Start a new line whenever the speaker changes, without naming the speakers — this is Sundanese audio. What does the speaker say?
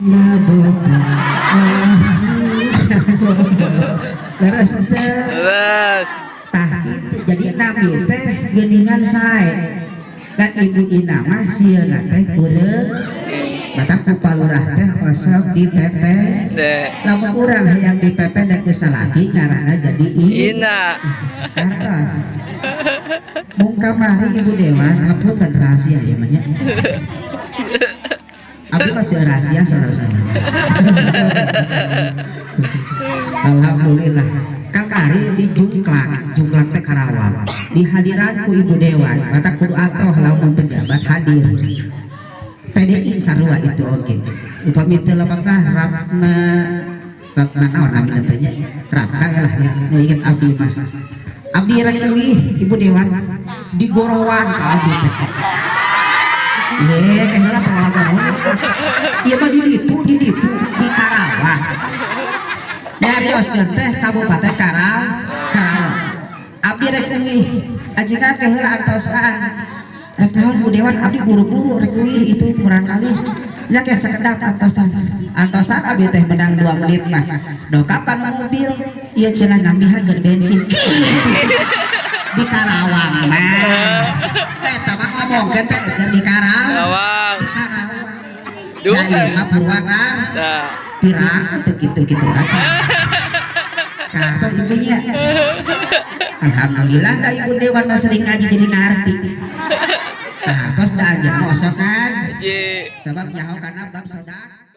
Nabobo. Leres teh?
Leres.
Tah kitu. Jadi nami teh geuningan sae. Dan Ibu Ina mah sieuna teh kureung. Matak ku palurah teh osok di pepe.
De.
Lamun urang hayang di pepe ku salaki ngaranna jadi
Ina.
Kartos. Mung kamari Ibu Dewan, hapunten rahasia ya mah nya. Abdi masih rahasia saudara-saudaranya. Alhamdulillah. Kamari di Jungklak, Jungklak teh Karawang. Di hadiran ku Ibu Dewan, mata kudu atoh lamun pejabat hadir. PDI sarua itu oge. Upami teu lepat mah Ratna, Ratna naon namina teh nya? Ratna lah nya, nu inget abdi mah. Abdi rek leuwih Ibu Dewan di gorowan ka abdi teh. Ye, teh heula pangalagan. Ieu mah di ditu, di ditu, di Karawang. Nyarioskeun teh Kabupaten Karawang. Abdi rek leuwih, ajengan teh heula antosan. Rek naon Bu Dewan, abdi buru-buru rek leuwih itu murangkali. Ya ke sekedap antosan. Antosan abdi teh menang 2 menit mah. Dongkap kana mobil, ieu cenah nambihan keur bensin. Kitu. Di Karawang mah. Eta mah ngomongkeun teh keur di Karawang.
Karawang.
Di Karawang.
Duh.
Da ieu mah Purwakarta.
Dah.
Piraku teu kitu-kitu aja. Kata ibunya. Alhamdulillah da Ibu Dewan mah sering ngaji jadi ngarti. Kartos da anjeun mah osok kan.
Ji.
Sebab nyaho kana bab sedekah.